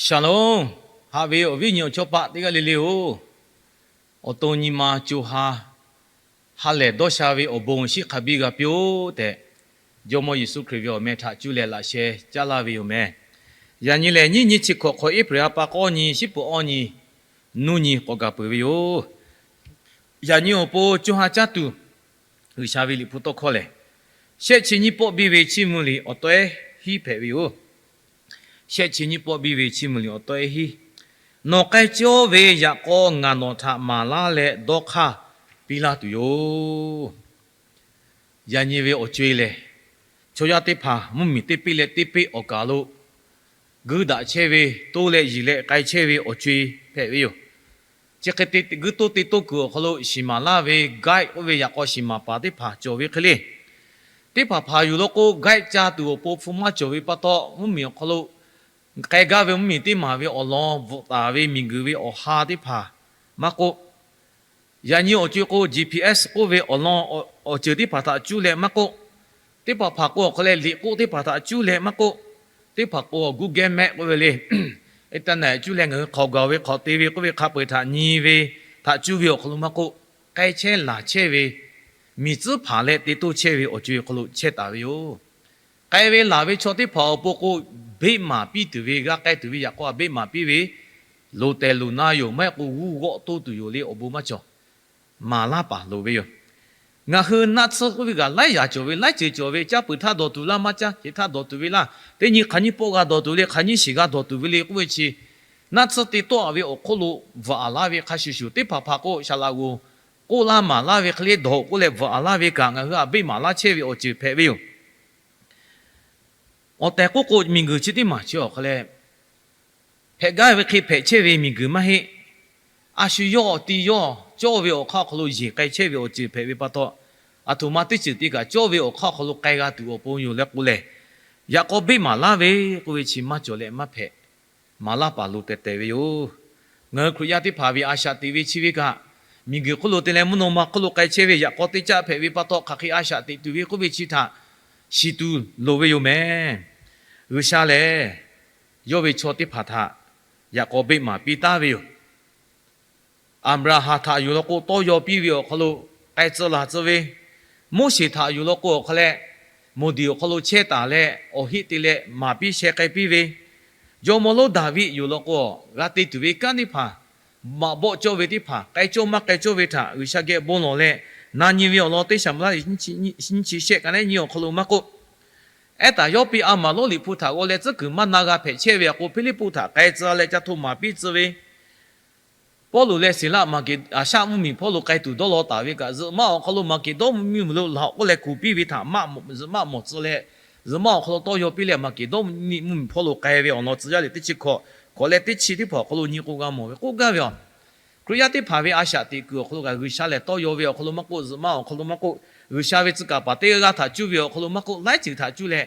Shalom. Haꞈ ve awˬ viˉ nyi awˬ chawˇ paˆ teˇ g'aˇ le le-oˬ, awˬ to nyi ma co ha ha lehˬ dawˇ sha ve awˬ bon shiˉ hk'a biˇ g'a piˇ-oˆ tehꞈ, Jawˇmawˇ Yeˍsuˆ Hkriꞈ ve awˬ meh htaꞈ cuˇ leh laꞈ sheh caˉ laˇ ve yoˬ meh. Yaꞈ nyi lehˬ, nyiˇ nyi chi hkawꞈ hk'awꞈ April ha pa k'awˇ nyi, shiˉ puˍ awˇ nyi, nuˇ nyi k'awꞈ gaˬ peuˬ ve yoˬ. Yaꞈ nyi awˬ pon co ha caˇ tuˬ, G'uiˬsha ve Liꞈ hpu tawˇ hkawˇ lehˬ, shehˆ chi nyiˇ pawˆ biˇ ve chiˇ mvuh liꞈ awˬ tawehˉ hiˉ hpehꞈ ve yoˬ. Shehˆ chi nyiˇ pawˆ biˇ ve chiˇ mvuh liꞈ awˬ tawehˉ hiˉ, nawˬ k'ai cawˇ ve yaꞈ k'aw ngaˬ nawˬ htaꞈ maˍ laˇ leh dawˇ hk'aˇ piˇ laˇ tuˬ yoˬ. Yaꞈ nyi ve awˬ co-e lehˬ, chaw yaˇ teˇ hpaˍ mvuhˇmiˬ teˇ peˆ leh teˇ peˆ awˬ kaˍ lo guiˇ daꞈ chehˇ ve, toˇ leh yiˬ leh k'ai chehˇ ve awˬ co-e hpehꞈ ve yoˬ. Chi hk'e te guiˇ toˇ te toˇ kuiˬ awˬ hk'aw lo shiˍ maˍ laˇ ve guide k'oˆ ve yaꞈ k'aw shiˍ maˍ paˍ teˇ hpaˍ cawˬ ve hk'e le. Teˇ hpaˍ hpaˍ yuˬ law k'o, guide ca tuˬ awˬ pon hpu maˇ cawˬ ve pa taw, mvuhˇmiˬ awˬ hk'aw lo k'ai gaˇ ve mvuhˇmiˬ teˇ maˬ ve awˬ lawn bvuhꞈ taˍ ve miˬguiˬ ve awˬ ha teˇ hpaˍ maˇ k'oˆ, yaꞈ nyi awˬ co-e k'o, G P S k'oˆ ve awˬ lawn awˬ ceuˬ teˇ hpaˍ htaꞈ cuˇ leh maˇ k'oˆ, teˇ hpaˍ hpaˍ k'o awˬ hk'aw leh liꞈ k'oˆ teˇ hpaˍ htaꞈ cuˇ leh maˇ k'oˆ, teˇ hpaˍ k'o Google Map k'oˆ ve le, internet cuˇ leh ngaˬ hui hk'aoˍ gaˬ ve hk'aoˍ te ve k'oˆ ve hk'a peu-eˬ htaꞈ nyi ve htaꞈ cuˇ ve awˬ hk'aw lo maˇ k'oˆ, k'ai chehˇ laˬ chehˇ ve miˬ tcuhˉ hpaˍ leh te toˇ chehˇ ve awˬ co-e hk'aw lo chehˇ taˍ ve yoˬ. K'ai ve laˬ ve chaw teˇ hpaˍ awˬ pon k'o, beˆ maˍ piˇ tuˬ ve, g'a k'ai tuˬ ve yaꞈ k'aw a beˆ maˍ piˇ ve, loˍ tehˬ loˍ na yoˬ, maˇ heˆ k'o g'uˇ g'awˆ toˇ tuˬ yoˬ le awˬ bon maˇ cawˬ. Maˍ laˇ paˍ loˍ ve yoˬ. Ngaˬ hui naˆ tsuhˇ k'oˆ ve kaꞈ laiˉ yaꞈ cawˬ ve, laiˉ ceuˬ cawˬ ve, caˇ peuˬ htaˇ dawˬ tuˬ laˇ, maˇ caˇ sheˍ htaˇ dawˬ tuˬ ve laˇ, teˇ nyi hk'aˬ nyiˇ pawˆ g'a dawˬ tuˬ le, hk'aˬ nyiˇ shiˍ g'a dawˬ tuˬ ve le k'oˆ ve chi, naˆ tsuhˇ te tawˆ a ve awˬ hk'oˆ lo bvuhꞈ a laˇ ve hk'a shuˍ shuˍ, teˇ hpaˍ hpaˍ k'o shaˍ laꞈ g'oˍ k'oˆ laˇ maˍ laˇ ve hk'e le, dawˬ k'oˆ leh bvuhꞈ a laˇ ve kaꞈ ngaˬ hui a beˆ maˍ laˇ chehˇ ve awˬ ceuˬ hpehꞈ ve yoˬ. Awˬ tehˬ k'oˆ k'o, miˬguiˬ chi teˇ maˬ chi awˬ hk'aw leh hpehꞈ gaˇ ve hk'e hpehꞈ chehˇ ve miˬguiˬ maˇ heˆ. A shu yawˇ ti yawˇ cawˇ ve awˬ hk'aˇ awˬ hk'aw lo yeˬ k'ai chehˇ ve awˬ ceuˬ hpehꞈ ve pa taw, aˬ htoꞈ ma teˇ ceuˬ te kaꞈ cawˇ ve awˬ hk'aˇ awˬ hk'aw lo k'ai g'a tuˬ awˬ pon yoˬ leh k'oˆ lehˬ, yaꞈ k'aw beˆ maˍ laˇ ve k'oˆ ve chi maˇ cawˬ leh maˇ hpehꞈ. Maˍ laˇ paˍ lo tehˬ tehˬ ve yoˬ. Ngaˬ hui Hkriꞈ yaˇ teˇ hpaˍ ve a shaꞈ teꞈ ve chi ve kaꞈ, miˬguiˬ hk'oˆ lo te leh mvuhˇ naw ma hk'oˆ lo k'ai chehˇ ve yaꞈ k'aw teˇ caˆ hpehꞈ ve pa taw, hk'aˬ hk'e a shaꞈ teꞈ tuˬ ve k'oˆ ve chi htaꞈ shiˍ tuˬ loˍ ve yoˬ meh. G'uiˬsha lehˬ, yawˇ ve chaw teˇ hpaˍ htaꞈ yaꞈ k'aw beˆ maˍ piˇ taˉ ve yoˬ. Aˍbraˍhanˍ htaꞈ yuˬ law k'o, tawˇ yaw piˇ ve awˬ hk'aw lo k'ai tcuh laˬ tcuh ve, Moˉseˍ htaꞈ yuˬ law k'o awˬ hk'aw leh, moˍ diˍ awˬ hk'aw lo chehˇ taˍ leh awˬ heˆ te leh maˍ piˇ sheh k'ai piˇ ve, jawˇmawˇ lonˉ Daˍviˆ yuˬ law k'o, g'a te tuˬ ve kanˉ teˇ hpaˍ, maꞈ bawˆ cawˇ ve teˇ hpaˍ, k'ai cawˇ maˇ k'ai cawˇ ve htaꞈ G'uiˬsha geh bon lawˬ leh na nyi ve awˬ lawn teˇ Saˍmuˍeˍlaˆ nyiˇ chi shehˆ ka neˉ nyiˇ awˬ hk'aw lo maˇ k'oˆ, ehˉ taˍ yawˇ piˇ a maˍ lonˉ Liꞈ hpu htaꞈ g'aw leh tcuhˉ kuiˬ maˇ na g'a hpehꞈ chehˇ ve aꞈ k'o, Hpiˇliˇpuˆ htaꞈ k'ai tcuh leh ca hto maˍ piˇ tcuh ve, Pawˇluꞈ leh Siˍlaˆ Maˍkeˍ, Aˍshaˆ mvuhˇmiˬ hpawˇ lo k'ai tuˬ dawˇ law taˍ ve kaꞈ, zuhꞈ maˆ awˬ hk'aw lo Maˍkeˍdawˇ mvuhˇmiˬ lo laˬ k'oˆ leh kuˬ piˇ ve htaꞈ zuhꞈ maˆ mawˬ tcuh leh, zuhꞈ maˆ awˬ hk'aw lo tawˇ yaw piˇ leh Maˍkeˍdawˇ mvuhˇmiˬ hpawˇ lo k'ai ve awˬ lawn tcuh yaˇ liꞈ teˇ chi hkawꞈ hkawꞈ leh teˇ chi teˇ hpaˍ awˬ hk'aw lo nyi k'o g'a mawˬ ve k'oˆ gaˇ ve yoˬ. Hkriꞈ yaˇ teˇ hpaˍ ve a shaꞈ teꞈ kuiˬ awˬ hk'aw lo kaꞈ, G'uiˬsha lehˬ tawˇ yaw ve awˬ hk'aw lo maˇ k'oˆ, zuhꞈ maˆ awˬ hk'aw lo maˇ k'oˆ, G'uiˬsha ve tcuh kaˍ paˍ teˇ g'aˇ htaꞈ cuˇ ve awˬ hk'aw lo maˇ k'oˆ, laiˉ ceuˬ htaꞈ cuˇ leh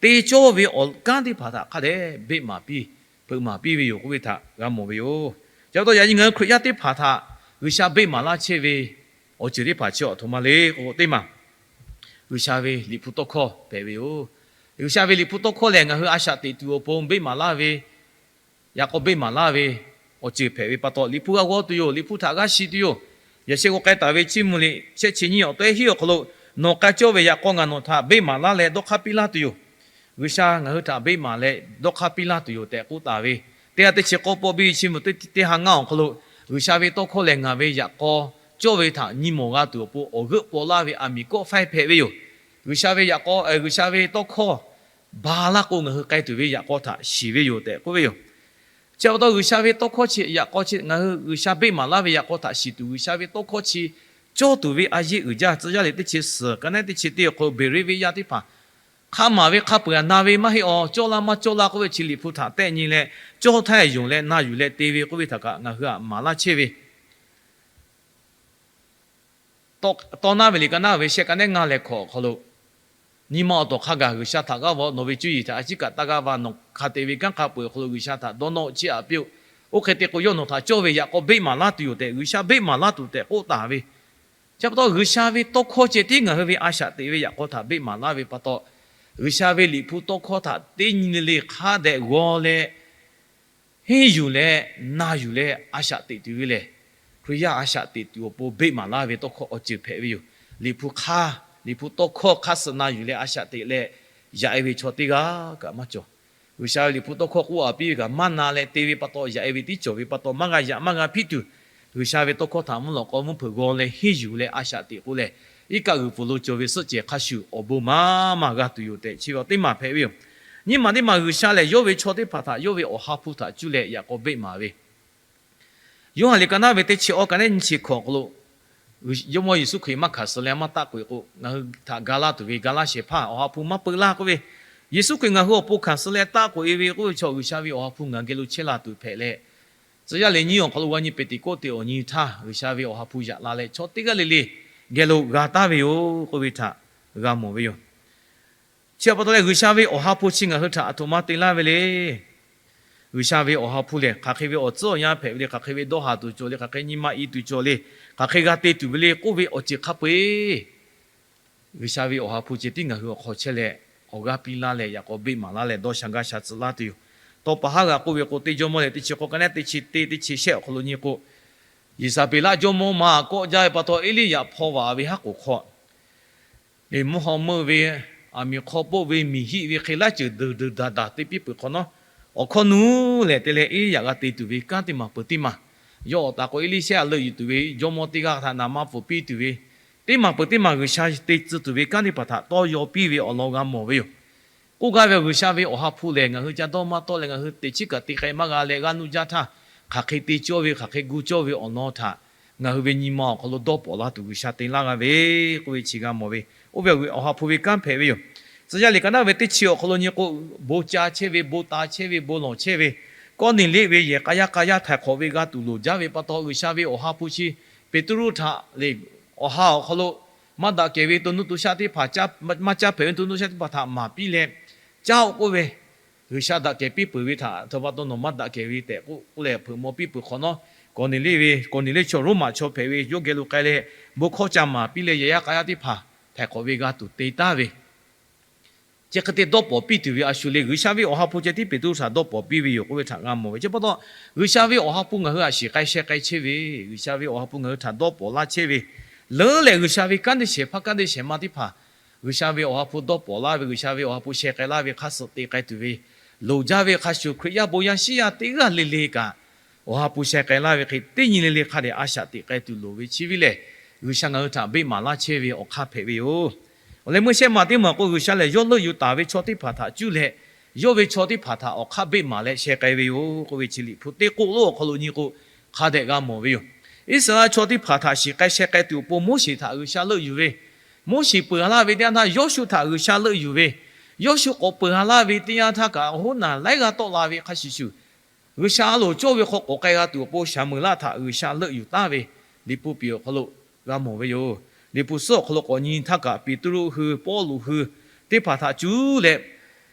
te cawˇ ve awˬ kanˉ teˇ hpaˍ htaꞈ hk'a dehꞈ beˆ maˍ piˇ, hpeuꞈ maˍ piˇ ve yoˬ k'oˆ ve htaꞈ g'a mawˬ ve yoˬ. Chi pa taw yaꞈ nyi ngaˬ hui Hkriꞈ yaˇ teˇ hpaˍ htaꞈ G'uiˬsha beˆ maˍ laˇ chehˇ ve awˬ ceuˬ teˇ hpaˍ chi awˬ htoꞈ ma le k'o, teˇ maˬ G'uiˬsha ve Liꞈ hpu tawˇ hkawˇ hpehꞈ ve yoˬ. G'uiˬsha ve Liꞈ hpu tawˇ hkawˇ lehˬ, ngaˬ hui a shaꞈ teꞈ tuˬ awˬ pon beˆ maˍ laˇ ve, yaꞈ k'aw beˆ maˍ laˇ ve awˬ ceuˬ hpehꞈ ve pa taw, Liꞈ hpu g'a g'aw tuˬ yoˬ, Liꞈ hpu htaꞈ g'a shiˍ tuˬ yoˬ. Yaꞈ sheh k'o k'ai taˍ ve Chiˇ mvuh liꞈ shehˆ chi nyiˇ awˬ tawˇ ehˉ hiˉ awˬ hk'aw lo, nawˬ k'ai cawˇ ve yaꞈ k'aw ngaˬ nawˬ htaꞈ beˆ maˍ laˇ leh dawˇ hk'aˇ piˇ laˇ tuˬ yoˬ. G'uiˬsha ngaˬ hui htaꞈ beˆ maˍ leh dawˇ hk'aˇ piˇ laˇ tuˬ yoˬ tehꞈ k'oˆ taˍ ve, teˇ ha teˇ chi k'awˇ pawˆ biˇ ve Chiˇ mvuh teˇ ha ngaˇ awˬ hk'aw lo, G'uiˬsha ve tawˇ hkawˇ lehˬ ngaˬ ve yaꞈ k'aw cawˇ ve htaꞈ nyi mawˬ g'a tuˬ awˬ pon awˬ g'euˆ paw laˇ ve aˬ miˍ kawˆ faiˇ hpehꞈ ve yoˬ. G'uiˬsha ve yaꞈ k'aw, G'uiˬsha ve tawˇ hkawˇ ba laˇ k'o, ngaˬ hui k'ai tuˬ ve yaꞈ k'aw htaꞈ shiˍ ve yoˬ tehꞈ k'oˆ ve yoˬ. Chi pa taw G'uiˬsha ve tawˇ hkawˇ chi yaꞈ k'aw chi ngaˬ hui G'uiˬsha beˆ maˍ laˇ ve yaꞈ k'aw htaꞈ shiˍ tuˬ, G'uiˬsha ve tawˇ hkawˇ chi cawˇ tuˬ ve a yeˇ uiˍ jaˇ. Tcuh yaˇ liꞈ teˇ chi suhˍ ka neˉ teˇ chi teˇ awˬ hk'aw lo Beˍriˆ venˇ yaˇ teˇ hpaˍ hk'a maˍ ve hk'a peu-eˬ na ve maˇ heˆ aˬ, cawˇ laˇ maˇ cawˇ laˇ k'oˆ ve chi Liꞈ hpu htaꞈ tehˆ nyi leh, cawˇ htaˇ yonˍ leh na yuˬ leh te ve k'oˆ ve htaꞈ kaꞈ ngaˬ hui htaꞈ maˍ laˇ chehˇ ve Tawˇ naˉ ve liꞈ ka naˉ ve shehˆ ka neˉ ngaˇ leh hkawꞈ awˬ hk'aw lo, nyi ma awˬ tawˍ hk'a gaˬ G'uiˬsha htaꞈ g'aˇ va, nawˬ ve cuˇ yiˍ htaꞈ a ciˉ kaꞈ taˇ g'aˇ va, nawˬ hk'a te ve kanˉ hk'a peu-eˬ awˬ hk'aw lo G'uiˬsha htaꞈ dawˇ nawˇ chiˇ aꞈ piˇ-oˆ. Oˇ hk'e te k'o, yawˇ nawˬ htaꞈ cawˇ ve yaꞈ k'aw beˆ maˍ laˇ tuˬ yoˬ tehꞈ, G'uiˬsha beˆ maˍ laˇ tuˬ tehꞈ k'oˆ taˍ ve. Chi pa taw, G'uiˬsha ve tawˇ hkawˇ ceh tiˉ ngaˬ hui ve a shaꞈ teꞈ ve yaꞈ k'aw htaꞈ beˆ maˍ laˇ ve pa taw, G'uiˬsha ve Liꞈ hpu tawˇ hkawˇ htaꞈ teˇ nyi le le hk'a dehꞈ g'aw leh, henˇ yuˬ leh na yuˬ leh a shaꞈ teꞈ tuˬ ve lehˬ, Hkriꞈ yaˇ a shaꞈ teꞈ tuˬ awˬ pon beˆ maˍ laˇ ve tawˇ hkawˇ awˬ ceuˬ hpehꞈ ve yoˬ. Liꞈ hpu hk'aˇ, Liꞈ hpu tawˇ hkawˇ hk'aˇ suh na yuˬ leh a shaꞈ teꞈ leh yaꞈ e ve chaw teˇ g'aˇ kaꞈ maˇ cawˬ. G'uiˬsha ve Liꞈ hpu tawˇ hkawˇ k'oˆ a piˇ ve kaꞈ, maˇ na leh te ve pa taw yaꞈ e ve tiˉ cawˬ ve pa taw, maˇ g'a yaꞈ maˇ g'a hpiˆ tuˬ, G'uiˬsha ve tawˇ hkawˇ htaꞈ mvuhˇ lawꞈ k'aw mvuhˇ hpeuꞈ g'aw leh henˇ yuˬ leh a shaꞈ teꞈ k'o lehˬ, iˉ kaˆ g'uiˬ pfuhˍ lo cawˬ ve suhˆ cehˬ hk'a shuˍ awˬ bon maˇ maˇ g'a tuˬ yoˬ tehꞈ chi ve teˇ maˬ hpehꞈ ve yoˬ. Nyiˇ maˬ teˇ maˬ G'uiˬsha lehˬ yawˇ ve chaw teˇ hpaˍ htaꞈ yawˇ ve awˬ ha hpu htaꞈ cuˇ leh yaꞈ k'aw beˆ maˍ ve Yoˇhanˬ liꞈ ka naˉ ve teˇ chi awˇ ka nehˉ nyiˇ chi hkawꞈ awˬ hk'aw lo, Jawˇmawˇ Yeˍsuˆ Hkriꞈ maˇ hkanˍ suh leh maˇ taˆ k'oꞈ e k'o, ngaˬ hui htaꞈ ga laˇ tuˬ ve ga laˇ shehˍ hpaˇ awˬ ha hpu maˇ peu laˇ k'oˆ ve, Yeˍsuˆ Hkriꞈ ngaˬ hui awˬ pon hkanˍ suh leh taˆ k'oꞈ e ve k'oˆ ve chaw G'uiˬsha ve awˬ ha hpu ngaˬ geh lo chehˇ la tuˬ hpehꞈ leh, tcuh yaˇ leh nyiˇ awˬ hk'aw lo g'a nyi Peˍteˍkoˆteˍ awˬ nyi htaˇ G'uiˬsha ve awˬ ha hpu yaꞈ la leh chaw teˇ g'aˇ le le geh lo g'a taˍ ve yoˬ k'oˆ ve htaꞈ g'a mawˬ ve yoˬ. Chi pa taw leh G'uiˬsha ve awˬ ha hpu chi ngaˬ hui htaꞈ aˬ htoꞈ ma te laˇ ve le. G'uiˬsha ve awˬ ha hpu lehˬ, hk'aˬ hk'e ve awˬ tcuhˉ awˬ yanˇ hpehꞈ ve le, hk'aˬ hk'e ve dawˇ haˍ tuˬ cawˬ le, hk'aˬ hk'e nyi ma i tuˬ cawˬ le, hk'aˬ hk'e g'a te tuˬ ve le k'oˆ ve awˬ ceuˬ hk'a peu-eˬ G'uiˬsha ve awˬ ha hpu ceh tiˉ ngaˬ hui awˬ hk'aw chehˇ leh, awˬ g'aˇ piˇ laˇ leh yaꞈ k'aw beˆ maˍ laˇ leh dawˇ sha gaˇ sha tcuh laˇ tuˬ yoˬ. Tawˇ pa haˉ g'a k'oˆ ve k'o, teˇ Jawˇmawˇ lehˬ teˇ chi k'awˇ ka nehˉ teˇ chi teˇ teˇ chi shehˆ awˬ hk'aw lo nyi k'o, Yeˍsaˍbeˍlaˆ jawˇmawˇ ma kawˆ jaˇ ve pa taw Eˇliˇyaꞈ hpaw vaꞈ ve haˉ k'oˍ hk'aw, mvuhˇ haw meuˇ ve, aˬ miˍ hk'aw poˆ ve, miˬ hiˆ ve hk'e laˇ ceuˬ deuˬ deuˬ daˬ daˬ te piˇ peuˬ hk'awꞈ nawˉ, awˬ hkawˇ nuˇ lehˬ te leh Eˇliˇyaꞈ g'a te tuˬ ve kanˉ teˇ maˬ peuˬ teˇ maˬ, yawˇ awˬ taˍ k'o Eˇliˇshehˇ a leuˆ yuˬ tuˬ ve jawˇmawˇ teˇ g'aˇ htaꞈ naˍ ma pfuhˍ piˇ tuˬ ve, teˇ maˬ peuˬ teˇ maˬ G'uiˬsha te tcuh tuˬ ve kanˉ teˇ hpaˍ htaꞈ tawˇ yaw piˇ ve awˬ lawn g'a mawˬ ve yoˬ. K'oˆ gaˇ ve G'uiˬsha ve awˬ ha hpu lehˬ, ngaˬ hui ca dawˇ maˇ tawˆ leh ngaˬ hui teꞈ chiˉ kaꞈ te k'ai maˇ g'a leh g'aˇ nuˇ jaˇ htaˇ, hk'aˬ hk'e te cawˇ ve, hk'aˬ hk'e gu cawˇ ve awˬ lawn htaꞈ ngaˬ hui ve nyi ma awˬ hk'aw lo dawˇ pawˍ laˇ tuˬ G'uiˬsha te laˇ g'a ve k'oˆ ve chi g'a mawˬ ve, oˇ ve awˬ ha hpu ve kanˉ hpehꞈ ve yoˬ. Tcuh yaˇ liꞈ ka naˉ ve teˇ chi awˬ hk'aw lo nyi k'o, bon ca chehˇ ve, bon ta chehˇ ve, bon lawˬ chehˇ ve, Kawˇneˍliˆ ve yehˬ k'a yaˇ k'a yaˇ htaiˍ hk'awꞈ ve g'a tuˬ loˍ jaˇ ve pa taw, G'uiˬsha ve awˬ ha hpu chi Peˍtruˆ htaꞈ lehˬ, awˬ ha awˬ hk'aw lo maˇ daꞈ kehˬ ve to nuˇ to shaˆ teˇ hpaˍ, maˇ caˇ hpehꞈ ve to nuˇ shaˆ teˇ hpaˍ htaꞈ maˍ piˇ leh, caˇ-oˆ k'oˆ ve, G'uiˬsha daꞈ kehˬ piˇ peuˬ ve htaꞈ htaꞈ pa taw nawˬ maˇ daꞈ kehˬ ve tehꞈ k'oˆ leh hpeuꞈ maw piˇ peuˬ hk'awꞈ nawˉ, Kawˍneˍliˆ ve, Kawˍneˍliˆ chaw Roˉmaꞈ chaw hpehꞈ ve yawˇ geh lo k'ai leh, bon hkawˇ ca maˍ piˇ leh yehˬ yaˇ k'a yaˇ teˇ hpaˍ htaiˍ hk'awꞈ ve g'a tuˬ te taˍ ve, chi hk'e te dawˇ pawˍ piˇ tuˬ ve a shu le, G'uiˬsha ve awˬ ha hpu ceh tiˉ Peˍtruˆ htaꞈ dawˇ pawˍ piˇ ve yoˬ k'oˆ ve htaꞈ g'a mawˬ ve. Chi pa taw, G'uiˬsha ve awˬ ha hpu ngaˬ hui a shiˍ k'ai sheh k'ai chehˇ ve, G'uiˬsha ve awˬ ha hpu ngaˬ hui htaꞈ dawˇ pawˍ laˇ chehˇ ve, leuˉ leh G'uiˬsha ve kanˉ teˇ shehˍ hpaˇ kanˉ teˇ shehˍ ma teˇ hpaˍ G'uiˬsha ve awˬ ha hpu dawˇ pawˍ laˇ ve, G'uiˬsha ve awˬ ha hpu sheh k'ai laˇ ve hk'a suh te k'ai tuˬ ve loˍ jaˇ ve hk'a shuˍ, Hkriꞈ yaˇ bon yaˇ shiˉ yaˇ teˇ g'aˇ le le kaꞈ, awˬ ha hpu sheh k'ai laˇ ve hk'e teˇ nyi le le hk'a dehꞈ a shaꞈ teꞈ k'ai tuˬ loˍ ve chi ve lehˬ, G'uiˬsha ngaˬ hui htaꞈ beˆ maˍ laˇ chehˇ ve awˬ hk'aˇ hpehꞈ ve yoˬ. Awˬ leh meuˇ shehˆ maˬ teˇ maˬ k'o, G'uiˬsha lehˬ yawˇ leuˆ yuˬ taˍ ve chaw teˇ hpaˍ htaꞈ cuˇ leh, yawˇ ve chaw teˇ hpaˍ htaꞈ awˬ hk'aˇ beˆ maˍ leh sheh k'ai ve yoˬ k'oˆ ve chi Liꞈ hpu teˇ k'oˆ lonˉ awˬ hk'aw lo nyi k'o, hk'a dehꞈ g'a mawˬ ve yoˬ. Iˉsaˍreˍlaˆ chaw teˇ hpaˍ htaꞈ shiˍ k'ai sheh k'ai tuˬ awˬ pon Moˉseˍ htaꞈ G'uiˬsha leuˆ yuˬ ve, Moˉseˍ peuˬ a laˇ ve teˇ yanˇ htaˇ Yawˇshuˆ htaꞈ G'uiˬsha leuˆ yuˬ ve, Yawˇshuˆ k'awꞈ peuˬ a laˇ ve teˇ yanˇ htaˇ kaꞈ, hoˉ naˬ laiˉ g'aˇ tawˆ la ve hk'a shuˍ shuˍ, G'uiˬsha a loˍ cawˇ ve hk'aw k'awꞈ k'ai g'a tuˬ awˬ pon Saˍmoeˍlaˆ htaꞈ G'uiˬsha leuˆ yuˬ taˍ ve Liꞈ hpu piˍ awˬ hk'aw lo g'a mawˬ ve yoˬ. Liꞈ hpu suhˉ awˬ hk'aw lo k'awꞈ nyi htaˇ kaꞈ, Peˍtruˆ hui, Pawˇluꞈ hui teˇ hpaˍ htaꞈ cuˇ leh,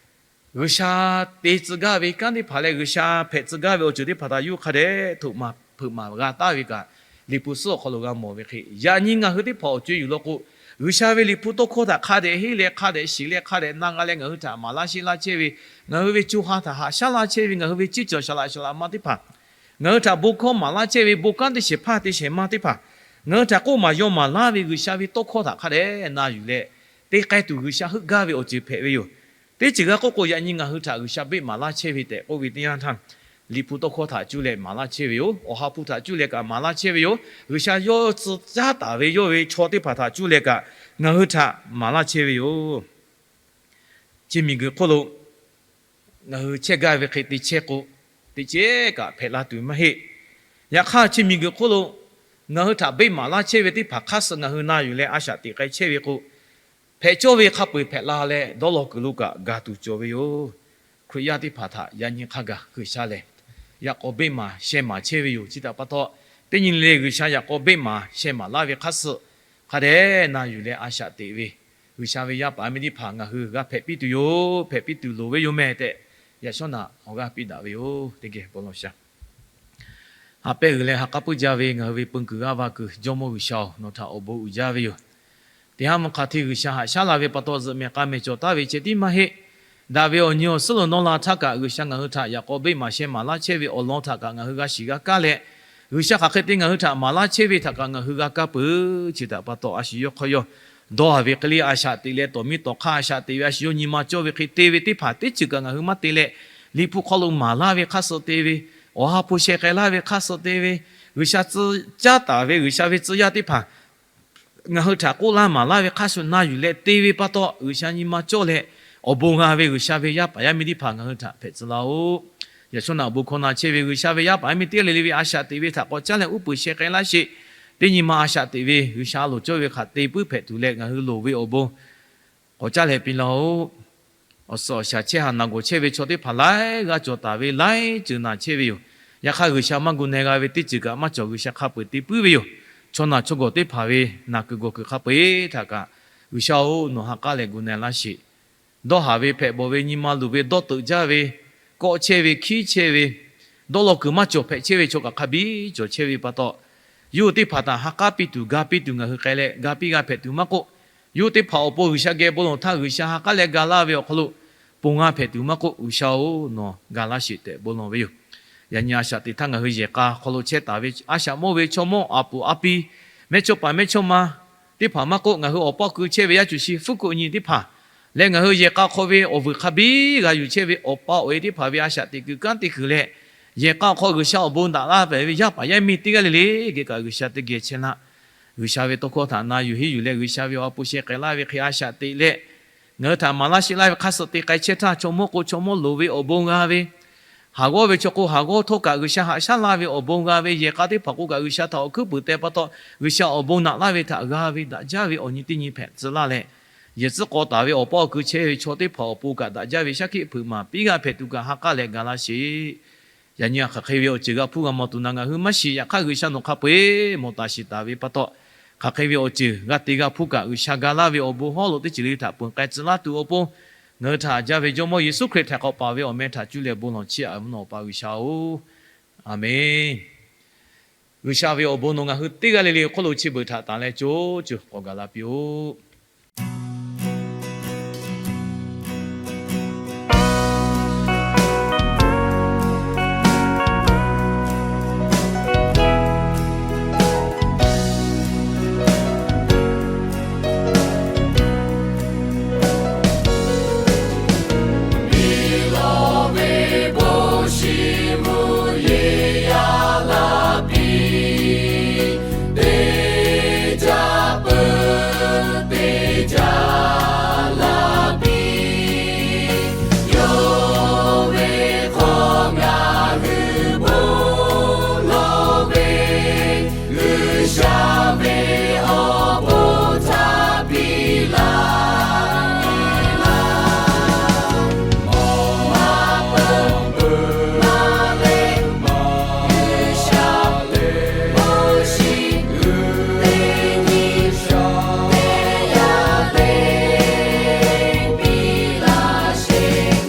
G'uiˬsha te tcuh gaˇ ve kanˉ teˇ hpaˍ leh G'uiˬsha hpehꞈ tcuh gaˇ ve awˬ ceuˬ teˇ hpaˍ htaꞈ yuˇ hk'a dehꞈ htoꞈ ma hpeuꞈ maˍ g'a taˍ ve kaꞈ, Liꞈ hpu suhˉ awˬ hk'aw lo g'a mawˬ ve hk'e, yaꞈ nyi ngaˬ hui teˇ hpaˍ awˬ co-e yuˬ law k'o, G'uiˬsha ve Liꞈ hpu tawˇ hkawˇ htaꞈ hk'a dehꞈ henˇ leh hk'a dehꞈ shiˍ leh hk'a dehꞈ na g'a leh ngaˬ hui htaꞈ maˍ laˇ sheˆ laˇ chehˇ ve, ngaˬ hui ve co ha htaꞈ haꞈ shaˉ laˇ chehˇ ve, ngaˬ hui ve ceˇ cawˬ shaˍ laꞈ shaˍ laꞈ ma teˇ hpaˍ, ngaˬ hui htaꞈ bon hkawˇ maˍ laˇ chehˇ ve bon kanˉ teˇ shehˍ hpaˇ teˇ shehˍ ma teˇ hpaˍ, ngaˬ hui htaꞈ k'oˆ maˍ yaw maˍ laˇ ve G'uiˬsha ve tawˇ hkawˇ htaꞈ hk'a dehꞈ na yuˬ leh te k'ai tuˬ G'uiˬsha heuˆ gaˇ ve awˬ ceuˬ hpehꞈ ve yoˬ. Teˇ ceuˬ g'a k'oˆ k'o, yaꞈ nyi ngaˬ hui htaꞈ G'uiˬsha beˆ maˍ laˇ chehˇ ve tehꞈ k'oˆ ve teˇ yanˇ htaˇ, Liꞈ hpu tawˇ hkawˇ htaꞈ cuˇ leh maˍ laˇ chehˇ ve yoˬ. Awˬ ha hpu htaꞈ cuˇ leh kaꞈ maˍ laˇ chehˇ ve yoˬ. G'uiˬsha yawˇ tcuh caˉ taˍ ve yawˇ ve chaw teˇ hpaˍ htaꞈ cuˇ leh kaꞈ ngaˬ hui htaꞈ maˍ laˇ chehˇ ve yoˬ. Chi miˬguiˬ hk'oˆ lo ngaˬ hui chehˇ gaˇ ve hk'e te chehˇ k'o, teꞈ chehˇ kaꞈ hpehꞈ la tuˬ maˇ heˆ. Yaꞈ hk'aˇ, chi miˬguiˬ hk'oˆ lo ngaˬ hui htaꞈ beˆ maˍ laˇ chehˇ ve teˇ hpaˍ hk'aˇ suh ngaˬ hui na yuˬ leh a shaꞈ teꞈ k'ai chehˇ ve k'o, hpehꞈ cawˇ ve hk'a peu-eˬ hpehꞈ la leh dawˇ law kuiˬ lo kaꞈ gaˬ tuˬ cawˬ ve yoˬ. Hkriꞈ yaˇ teˇ hpaˍ htaꞈ yaꞈ nyi hk'a gaˬ G'uiˬsha lehˬ, yaꞈ k'aw beˆ maˍ sheh maˍ chehˇ ve yoˬ. Chi htaꞈ pa taw, teˇ nyi le G'uiˬsha yaꞈ k'aw beˆ maˍ sheh maˍ laˇ ve hk'aˇ suh hk'a dehꞈ na yuˬ leh a shaꞈ teꞈ ve G'uiˬsha ve yaˇ paˍ miˇ teˇ hpaˍ ngaˬ hui g'a hpehꞈ piˇ tuˬ yoˬ. Hpehꞈ piˇ tuˬ loˍ ve yoˬ meh tehꞈ, yaꞈ shawˉ naꞈ awˬ g'aˇ piˇ daꞈ ve yoˬ. Teˇ geh bon lawˬ sha. Haꞈ pehnˇ uiˍ leh ha k'aˉ puiˉ jaˇ ve ngaˬ hui ve peu kuiˬ g'aˇ va kuiˬ Jawˇmawˇ G'uiˬsha-oˬ, nawˬ htaꞈ awˬ bon uiˍ jaˇ ve yoˬ. Teˇ haˉ mvuhˇ hk'a hteˇ G'uiˬsha haꞈ shaˉ la ve pa taw zuhꞈ mehˍ k'a mehˍ cawˬ taˍ ve ceh tiˉ maˇ heˆ. Daꞈ ve awˬ nyi awˬ suhˉ lo nawˇ la htaˇ kaꞈ, G'uiˬsha ngaˬ hui htaꞈ yaꞈ k'aw beˆ maˍ sheh maˍ laˇ chehˇ ve awˬ lawn htaꞈ kaꞈ ngaˬ hui g'a shiˍ g'a kaˇ leh, G'uiˬsha hk'aˬ hk'e te ngaˬ hui htaꞈ maˍ laˇ chehˇ ve htaꞈ kaꞈ ngaˬ hui g'a kaˇ peuˬ. Chi htaꞈ pa taw, a shu yawˇ hk'aw yawˇ dawˇ haˍ ve hk'e le, a shaꞈ teꞈ leh tawˍ miˇ tawˍ hk'aˇ a shaꞈ teꞈ ve, a shu yawˇ nyi ma cawˇ ve hk'e te ve teˇ hpaˍ teˇ ceuˬ kaꞈ ngaˬ hui maˇ te leh, Liꞈ hpu hk'aw lo maˍ laˇ ve hk'aˇ suh te ve, awˬ ha hpu sheh k'ai laˇ ve hk'aˇ suh te ve, G'uiˬsha tcuh caˉ taˍ ve G'uiˬsha ve tcuh yaˇ teˇ hpaˍ ngaˬ hui htaꞈ k'oˆ laˇ maˍ laˇ ve hk'aˇ shu na yuˬ leh te ve pa taw, G'uiˬsha nyi ma cawˇ leh awˬ bon g'a ve G'uiˬsha ve yaˇ paˍ yaˇ miˇ teˇ hpaˍ ngaˬ hui htaꞈ hpehꞈ tcuh laˇ-oˆ. Yaꞈ shawˉ naꞈ bon hkawˇ na chehˇ ve G'uiˬsha ve yaˇ paˍ yaˇ miˇ teˇ g'aˇ le le ve a shaꞈ teꞈ ve htaꞈ k'awꞈ caˉ leh uˉ peunˍ sheh k'ai laˇ sheˍ. Teˇ nyi ma a shaꞈ teꞈ ve G'uiˬsha a loˍ cawˇ ve hk'aˬ te puiˉ hpehꞈ tuˬ leh ngaˬ hui loˍ ve awˬ bon k'awꞈ caˉ leh piˇ laˇ-oˆ. Awˬ suhˍ awˬ shaˍ chehˇ haˍ naˬ gawˬ chehˇ ve chaw teˇ hpaˍ laiˉ g'aˇ cawˬ taˍ ve laiˉ ceuˬ naˬ chehˇ ve yoˬ. Yaꞈ hk'aˇ, G'uiˬsha maˇ gu na g'a ve teˇ ceuˬ kaꞈ maˇ cawˬ, G'uiˬsha hk'a peu-eˬ te puiˉ ve yoˬ. Chaw naˬ chaw gawˬ teˇ hpaˍ ve naˬ kuiˬ gawˬ kuiˬ hk'a peu-eˬ htaꞈ kaꞈ, G'uiˬsha-oˬ, nawˬ ha k'aˉ leh gu na laˇ sheˍ. Dawˇ haˍ ve hpehꞈ bawˬ ve nyi ma luˬ ve dawˇ teuꞈ jaˇ ve, kawˆ chehˇ ve, hkiˉ chehˇ ve, dawˇ law kuiˬ maˇ cawˬ hpehꞈ chehˇ ve chaw kaꞈ hk'a biˇ cawˬ chehˇ ve pa taw, yawˇ hui teˇ hpaˍ htaꞈ ha k'aˉ piˇ tuˬ, ga piˇ tuˬ ngaˬ hui k'ai leh, ga piˇ g'a hpehꞈ tuˬ maˇ k'oˆ, yawˇ hui teˇ hpaˍ awˬ pon G'uiˬsha geh bon lawˬ htaˇ, G'uiˬsha ha k'aˉ leh ga laˇ ve awˬ hk'aw lo ponˬ g'a hpehꞈ tuˬ maˇ k'oˆ, G'uiˬsha-oˬ, nawˬ ga laˇ sheˍ tehꞈ bon lawˬ ve yoˬ. Yaꞈ nyi a shaꞈ teꞈ htaˇ ngaˬ hui yehˬ k'a hk'aw lo chehˇ taˍ ve a shaꞈ mawˇ ve chaw mawˇ a puˍ a piˇ, mehˇchawˇ paˍ mehˇchawˇma teˇ hpaˍ maˇ k'oˆ, ngaˬ hui awˬ paˇ ku chehˇ ve yaˇ cuˬ shi fuˉ kuˆ nyi teˇ hpaˍ leh ngaˬ hui yehˬ k'a hk'aw ve awˬ vuiˬ hk'a biˇ g'a yuˬ chehˇ ve awˬ pa awˬ e teˇ hpaˍ ve a shaꞈ teꞈ kuiˬ kanˉ te kuiˬ leh, yehˬ k'a awˬ hk'aw G'uiˬsha awˬ bon daꞈ laˇ pehˍ ve yaˇ paˍ yaˇ miˇ teˇ g'aˇ le le geh kaꞈ G'uiˬsha teˇ geh chehˇ laˇ. G'uiˬsha ve tawˇ hkawˇ htaꞈ na yuˬ henˇ yuˬ leh, G'uiˬsha ve awˬ ha hpu sheh k'ai laˇ ve hk'e a shaꞈ teꞈ leh, ngaˬ hui htaꞈ maˍ laˇ sheˆ laˇ ve hk'aˇ suh te k'ai chehˇ htaˇ, chaw mawˇ k'o chaw mawˇ loˍ ve awˬ bon g'a ve, haˍ g'awˇ ve chaw k'o haˍ g'awˇ htawˇ kaꞈ G'uiˬsha haꞈ shaˉ laˇ ve awˬ bon g'a ve, yehˬ k'a teˇ hpaˍ k'o kaꞈ G'uiˬsha htaꞈ awˬ hkuiˉ puiˍ teh pa taw, G'uiˬsha awˬ bon naꞈ laˇ ve htaꞈ g'a ve daꞈ jaˇ ve awˬ nyi teˇ nyi hpehꞈ tcuh laˇ leh, yehˬ tcuhˉ k'aw taˍ ve awˬ paˇ awˬ ku chehˇ ve chaw teˇ hpaˍ awˬ pon kaꞈ daꞈ jaˇ ve shaˉ hkiˆ hpeuꞈ maˍ piˇ g'a hpehꞈ tuˬ kaꞈ ha k'aˉ leh ga laˇ sheˍ. Yaꞈ nyi hk'aˬ hk'e ve awˬ ceuˬ g'a hpuˇ g'a mawˬ tuˬ na ngaˬ hui maˇ shiˍ. Yaꞈ hk'aˇ, G'uiˬsha nawˬ hk'a peu-eˬ mawˬ taˍ shiˍ taˍ ve pa taw, hk'aˬ hk'e ve awˬ ceuˬ g'a te g'a hpuˇ kaꞈ, G'uiˬsha ga laˇ ve awˬ bon hawˉ lo teˇ ceuˬ le htaꞈ ponˬ k'ai tcuh laˇ tuˬ awˬ pon, ngaˬ hui htaꞈ haꞈ jaˇ ve Jawˇmawˇ Yeˍsuˆ Hkriꞈ htaꞈ k'awꞈ paˍ ve awˬ meh htaꞈ cuˇ leh bon lawˬ chiˇ aꞈ ve nawˬ Awˬ pa G'uiˬsha-oˬ, aˬ menˬ. G'uiˬsha ve awˬ bon nawˬ ngaˬ hui teˇ g'aˇ le le hk'oˆ lo chi beuꞈ htaꞈ tanˬ leh co co k'awꞈ gaˬ la piˇ-oˆ.